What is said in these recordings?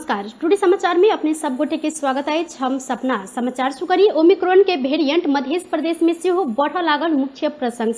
नमस्कार, टुडे समाचार में अपने सब गोटे के स्वागत अछि। हम सपना समाचार सुकरी। ओमिक्रॉन के वेरिएंट मध्य प्रदेश में सेहो बढ़ लागल मुख्य प्रसंग।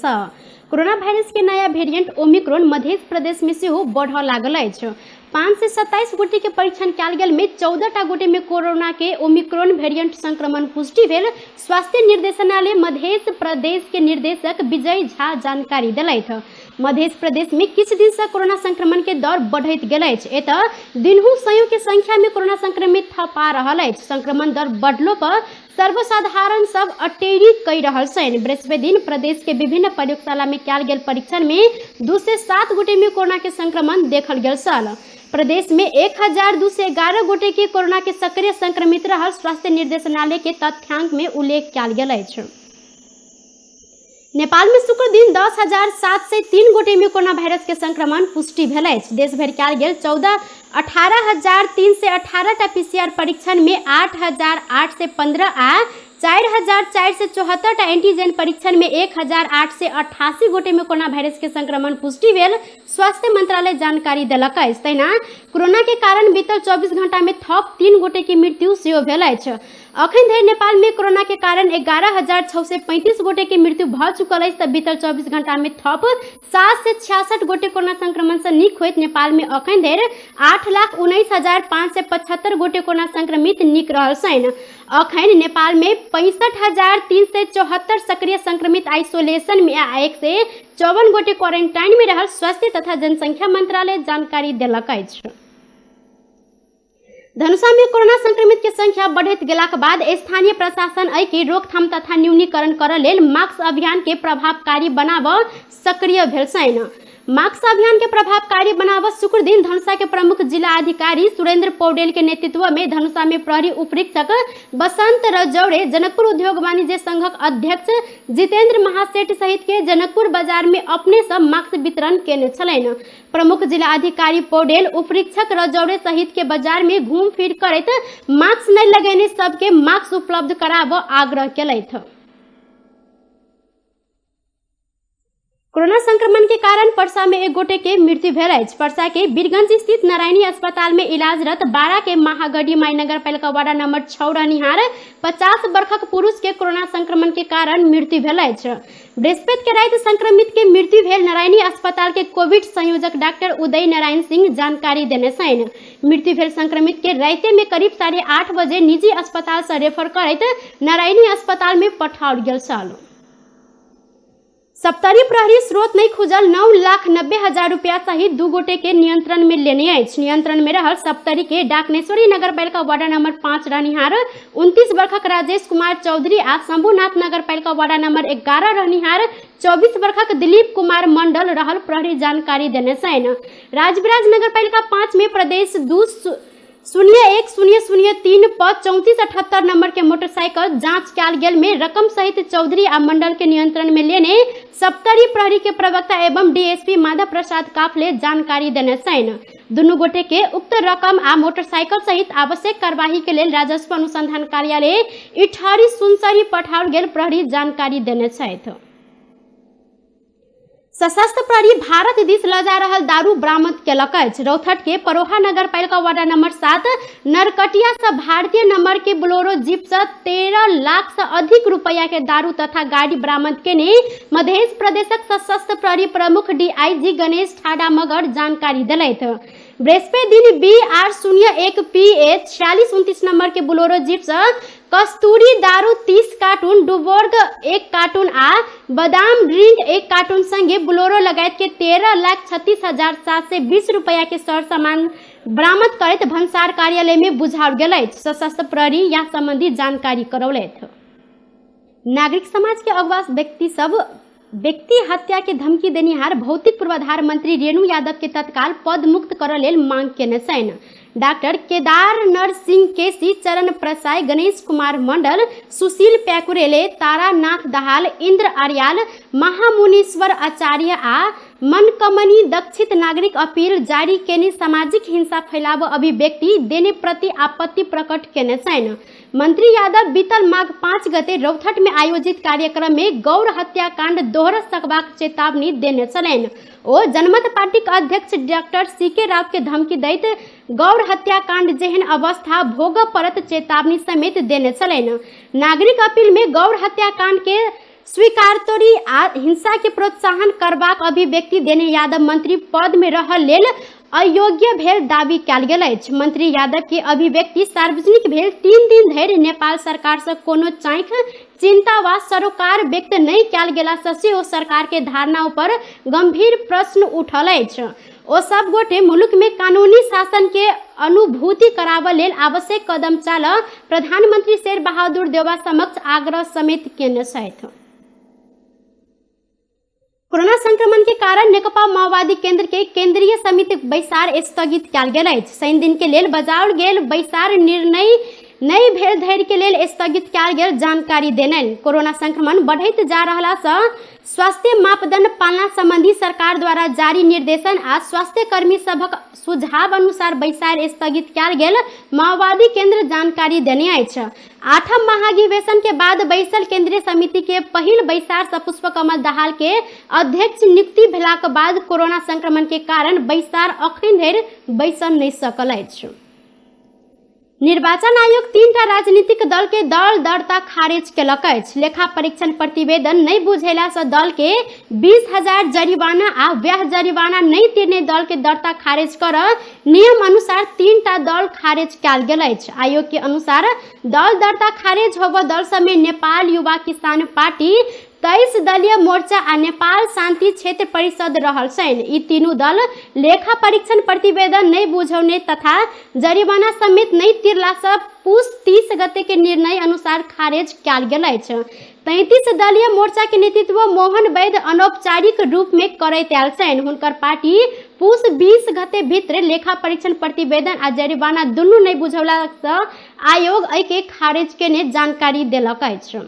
कोरोना वायरस के नया वेरिएंट ओमिक्रॉन मध्य प्रदेश में सेहो बढ़ लागल अछि। 527 गोटे के परीक्षण कयल गेल में 14 गोटे में कोरोना के ओमिक्रॉन वेरिएंट संक्रमण पुष्टि भेल। स्वास्थ्य निर्देशनालय मध्य प्रदेश के निर्देशक विजय झा जानकारी देलथि। मध्य प्रदेश में किछु दिन से कोरोना संक्रमण के दर बढ़ैत गेल अछि। एतऽ दिनहु सयौ के संख्या में कोरोना संक्रमित थपा रहल अछि। संक्रमण दर बढ़लो पर सर्वसाधारण सब अटेरी कहि रहल छनि। बृहस्पति दिन प्रदेश के विभिन्न प्रयोगशाला में कयल गेल परीक्षण में 207 गोटे में कोरोना के संक्रमण देखल गेल छल। प्रदेश में 1211 गोटे के कोरोना के सक्रिय संक्रमित रहल स्वास्थ्य निर्देशनालय के तथ्यांक में उल्लेख कयल गेल अछि। नेपाल में शुक्र दिन 10,703 गोटे में कोरोना वायरस के संक्रमण पुष्टि भेल अछि। देश भरि कयल गेल 18,318 टा पीसीआर परीक्षण में 8,815 आ 4,474 टा एंटीजन परीक्षण में 1,888 गोटे में कोरोना वायरस के संक्रमण पुष्टि भेल स्वास्थ्य मंत्रालय जानकारी देलक अछि। तहिना कोरोना के कारण बीतल 24 घंटा में थप 3 गोटे के मृत्यु सेहो भेल अछि। अखन धरि नेपाल में कोरोना के कारण 11,635 गोटे के मृत्यु भऽ चुकल अछि। तऽ बीतल 24 घंटा में थप 766 गोटे कोरोना संक्रमण से नीक होइत नेपाल में अखन धरि 8,19,575 गोटे कोरोना संक्रमित नीक रहल छनि। अखन नेपाल में 65,374 सक्रिय संक्रमित आइसोलेशन में आ 154 गोटे क्वारेंटाइन में रहल स्वास्थ्य तथा जनसंख्या मंत्रालय जानकारी देलक अछि। धनुषा में कोरोना संक्रमित के संख्या बढ़ैत गेलाक बाद स्थानीय प्रशासन एहि के रोकथाम तथा न्यूनीकरण करऽ लेल मास्क अभियान के प्रभावकारी बनाबऽ सक्रिय भेल छनि। मास्क अभियान के प्रभावकारी बनाबऽ शुक्र दिन धनुषा के प्रमुख जिला अधिकारी सुरेंद्र पौडेल के नेतृत्व में धनुषा में प्रहरी उपरीक्षक बसंत रजौड़े, जनकपुर उद्योग वाणिज्य संघक अध्यक्ष जितेंद्र महासेठ सहित के जनकपुर बाजार में अपने सब मास्क वितरण केने छलनि। प्रमुख जिला अधिकारी पौडेल उपरीक्षक रजौड़े सहित के बाजार में घूम फिर करैत मास्क नहीं लगेने सबके मास्क उपलब्ध कराबऽ आग्रह केलथि। कोरोना संक्रमण के कारण परसा में एक गोटे के मृत्यु भेल अछि। परसा के बीरगंज स्थित नारायणी अस्पताल में इलाजरत 12 के महागढ़ी माई नगर पालिका वार्ड नंबर 6 रहनिहार 50 वर्षक पुरुष के कोरोना संक्रमण के कारण मृत्यु भेल अछि। बृहस्पति के राति संक्रमित के मृत्यु भेल नारायणी अस्पताल के कोविड संयोजक डॉक्टर उदय नारायण सिंह जानकारी देने छनि। मृत्यु भेल संक्रमित के राति में करीब 8:30 बजे निजी अस्पताल से रेफर करैत नारायणी अस्पताल में पठाओल गेल छल। सप्तरी प्रहरी स्रोत नहीं खुजल 9,90,000 रुपया सहित 2 गोटे के नियंत्रण में लेने अछि। नियंत्रण में रहल सप्तरी के डाकनेश्वरी नगरपालिका वार्ड नंबर 5 रहनिहार 29 वर्षक राजेश कुमार चौधरी आ शंभुनाथ नगरपालिका वार्ड नंबर 11 रहनिहार 24 वर्षक दिलीप कुमार मंडल रहल प्रहरी जानकारी देने छनि। राजविराज नगरपालिका 5 में प्रदेश 2 0 1 0 0 3 पर 3478 नंबर के मोटरसाइकिल जांच कयल गेल में रकम सहित चौधरी आ मंडल के नियंत्रण में लेने सप्तरी प्रहरी के प्रवक्ता एवं डीएसपी माधव प्रसाद काफले जानकारी देने छनि। दुनू गोटे के उक्त रकम आ मोटरसाइकिल सहित आवश्यक कार्यवाही के लेल राजस्व अनुसंधान कार्यालय इटहरी सुनसरी पठाओल गेल प्रहरी जानकारी देने छथि। सशस्त्र प्रहरी भारत दिस लऽ जा रहल दारू बरामद केलक अछि। रौथट के परोहा नगरपालिका वार्ड नंबर 7 नरकटिया से भारतीय नंबर के बोलेरो जीप से 13 लाख से अधिक रुपया के दारू तथा गाड़ी बरामद केने मध्य प्रदेशक सशस्त्र प्रहरी प्रमुख डीआईजी गणेश ठाडा मगर जानकारी देलथि। बृहस्पति दिन BR 01 PA 4629 number के बोलेरो जीप से कस्तूरी दारू 30 कार्टून, डुबोर्ग 1 कार्टून आ बादाम ड्रिंक 1 कार्टून संगे बोलेरो लगायत के 13,36,720 रुपया के सर सामान बरामद करैत भन्सार कार्यालय में बुझाओल गेल अछि। सशस्त्र प्रहरी यह संबंधी जानकारी करौलथि। नागरिक समाज के अगुवा व्यक्ति सब व्यक्ति हत्या के धमकी देनिहार भौतिक पूर्वाधार मंत्री रेणु यादव के तत्काल पद मुक्त करऽ लेल मांग केने छनि। डॉक्टर केदार नर सिंह केसी, चरण प्रसाई, गणेश कुमार मंडल, सुशील प्याकुरेले, तारानाथ दहाल, इंद्र आर्याल, महामुनीश्वर आचार्य आ मनकमनी दक्षित नागरिक अपील जारी केने सामाजिक हिंसा फैलाव अभिव्यक्ति देने प्रति आपत्ति प्रकट केने छनि। मंत्री यादव बीतल माघ 5 गते रौथट में आयोजित कार्यक्रम में गौर हत्याकांड दोहरा सकबाक चेतावनी देने छलनि। ओ जनमत पार्टीक अध्यक्ष डॉक्टर सीके राव के धमकी दैत गौर हत्याकांड जेहन अवस्था भोग परत चेतावनी समेत देने छलनि। नागरिक अपील में गौर हत्याकांड के स्वीकारतोरी आ हिंसा के प्रोत्साहन करबाक अभिव्यक्ति देने यादव मंत्री पद में रहल लेल अयोग्य भेल दावी कयल गेल अछि। मंत्री यादव के अभिव्यक्ति सार्वजनिक भेल 3 दिन धरि नेपाल सरकार से कोनो चाँख चिंता वा सरोकार व्यक्त नहि कयल गेला से सेहो सरकार के धारणा ऊपर गंभीर प्रश्न उठल अछि। ओ सब गोटे मुल्क में कानूनी शासन के अनुभूति कराबऽ लेल आवश्यक कदम चाल प्रधानमंत्री शेर बहादुर देउवा समक्ष आग्रह समेत केने छथि। कोरोना संक्रमण के कारण नेकपा माओवादी केंद्र के केंद्रीय समिति बैसार स्थगित कयल गेल अछि। शनि दिन के लेल बजाओल गेल बैसार निर्णय नहि भेल धरि के लेल स्थगित कयल गेल जानकारी देलनि। कोरोना संक्रमण बढ़ैत जा रहला सँ स्वास्थ्य मापदंड पालना संबंधी सरकार द्वारा जारी निर्देशन आ स्वास्थ्य कर्मी सभक सुझाव अनुसार बैसार स्थगित कयल गेल माओवादी केंद्र जानकारी देने अछि। 8म महाधिवेशन के बाद बैसल केंद्रीय समिति के पहिल बैसार से पुष्पकमल दाहाल के अध्यक्ष नियुक्ति भेलाक बाद कोरोना संक्रमण के कारण बैसार अखन धरि बैसल नहि सकल अछि। निर्वाचन आयोग 3टा राजनीतिक दल के दल दर्ता खारिज केलक अछि। लेखा परीक्षण प्रतिवेदन नहि बुझेला से दल के 20,000 जरिवाना आ व्यय जरिवाना नहि तिरने दल के दर्ता खारिज कर नियम अनुसार 3टा दल खारिज कयल गेल अछि। आयोग के अनुसार दल दर्ता खारिज होबऽ दल सबमे नेपाल युवा किसान पार्टी, 23 दलीय मोर्चा आ नेपाल शांति क्षेत्र परिषद रहल छनि। ई तीनू दल लेखा परीक्षण प्रतिवेदन नहि बुझौने तथा जरिवाना समेत नहि तिरला सँ पुस 30 गते के निर्णय अनुसार खारिज कयल गेल अछि। 33 दलीय मोर्चा के नेतृत्व मोहन वैद्य अनौपचारिक रूप में करैत आयल छनि। हुनकर पार्टी पुस 20 गते भीतर लेखा परीक्षण प्रतिवेदन आ जरिवाना दुनू नहि बुझौला सँ आयोग एहि के खारिज केने जानकारी देलक अछि।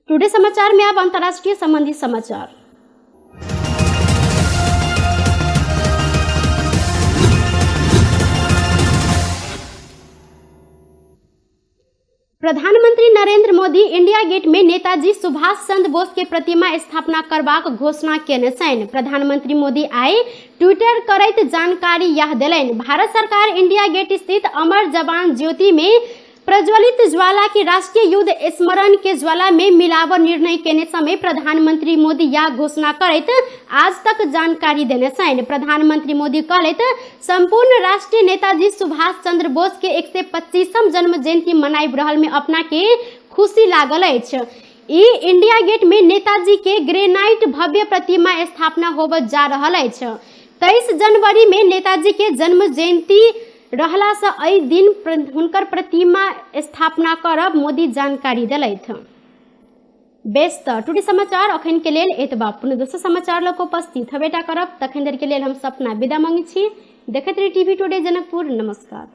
टुडे समाचार में अब अंतर्राष्ट्रीय संबंधी समाचार। प्रधानमंत्री नरेंद्र मोदी इंडिया गेट में नेताजी सुभाष चंद्र बोस के प्रतिमा स्थापना करबाक घोषणा केने छनि। प्रधानमंत्री मोदी आइ ट्विटर करैत जानकारी यह देलनि। भारत सरकार इंडिया गेट स्थित अमर जवान ज्योति में प्रज्वलित ज्वाला के राष्ट्रीय युद्ध स्मरण के ज्वाला में मिलाव निर्णय केने समय प्रधानमंत्री मोदी यह घोषणा करैत आज तक जानकारी देने छनि। प्रधानमंत्री मोदी कहलथि, संपूर्ण राष्ट्रीय नेताजी सुभाष चंद्र बोस के 125म जन्म जयंती मनाबि रहल में अपना के खुशी लागल अछि। ई इंडिया गेट में नेताजी के ग्रेनाइट भव्य प्रतिमा स्थापना होबय जा रहल अछि। 23 जनवरी में नेताजी के जन्म जयंती रहला से एहि दिन हुनकर प्रतिमा स्थापना करब मोदी जानकारी देलथि। बेस त टुडे समाचार अखन के लेल एतबा। पुनः दोसर समाचार लऽ कऽ उपस्थित हबेटा करब। तखन धरि के लेल हम सपना विदा मांगै छी। देखैत रही टीवी टुडे जनकपुर। नमस्कार।